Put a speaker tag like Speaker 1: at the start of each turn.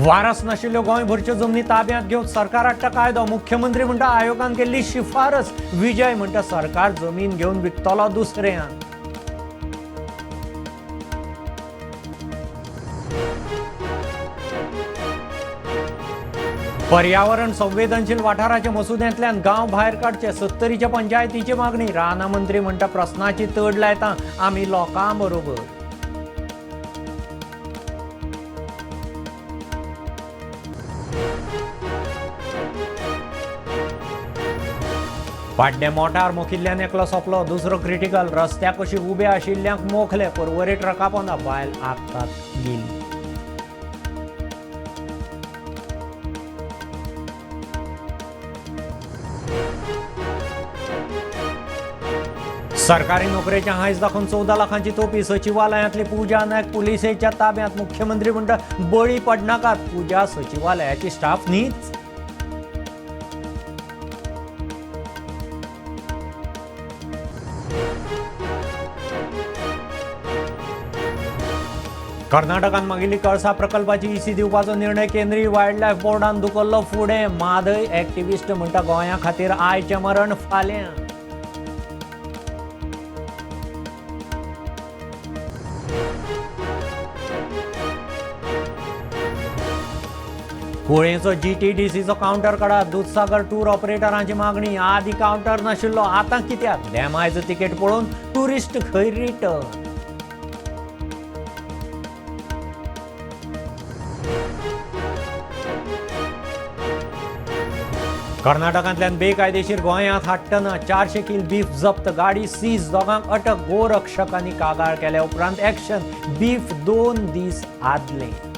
Speaker 1: वारस नाशिल्ल्यो गोंयभरच्यो जमनी ताब्यांत घेवन सरकार हाडटा कायदो. मुख्यमंत्री म्हणटा आयोगान केल्ली शिफारस. विजय म्हणटा सरकार जमीन घेवन विकतलो दुसऱ्यांक. पर्यावरण संवेदनशील वाठाराच्या मसुद्यांतल्यान गांव भायर काडचे, सत्तरीच्या पंचायतीची मागणी. रानां मंत्री म्हणटा प्रस्नाची तड लायता आमी लोकां बरोबर. पाड्डें मोटार मोखिल्ल्यान एकलो सोंपलो, दुसरो क्रिटिकल. रस्त्या कुशीक उबे आशिल्ल्यांक मोखले. पर्वरी ट्रका पोंदा बायल आगतात गेली. सरकारी नोकरेच्या हांयस दाखोवन 14 लाखांची तोपी. सचिवालयांतली पूजा नायक पुलिसेच्या ताब्यात. मुख्यमंत्री म्हणटा बळी पडनाकात, पूजा सचिवालयाची स्टाफ न्हीच. कर्नाटकान मागिल्ली कळसा प्रकल्पाची इसी दिवपाचो निर्णय केंद्रीय वायल्ड लायफ बोर्डान धुकल्लो फुडें. म्हादय एक्टिविस्ट म्हणटा गोंया खातीर आयचें मरण फाल्यां. कुळेंचो जीटीडीसीचो कावंटर काडात, दुदसागर टूर ऑपरेटरांची मागणी. आदी कावंटर नाशिल्लो, आतां कित्याक? डॅमायज तिकेट पळोवन टुरिस्ट खंय रिटर्न. कर्नाटकांतल्यान बेकायदेशीर गोंयांत हाडटना 400 कील बीफ जप्त, गाडी सीज, दोगांक अटक. गोरक्षकांनी कागाळ केल्या उपरांत एक्शन. बीफ 2 दीस आदले.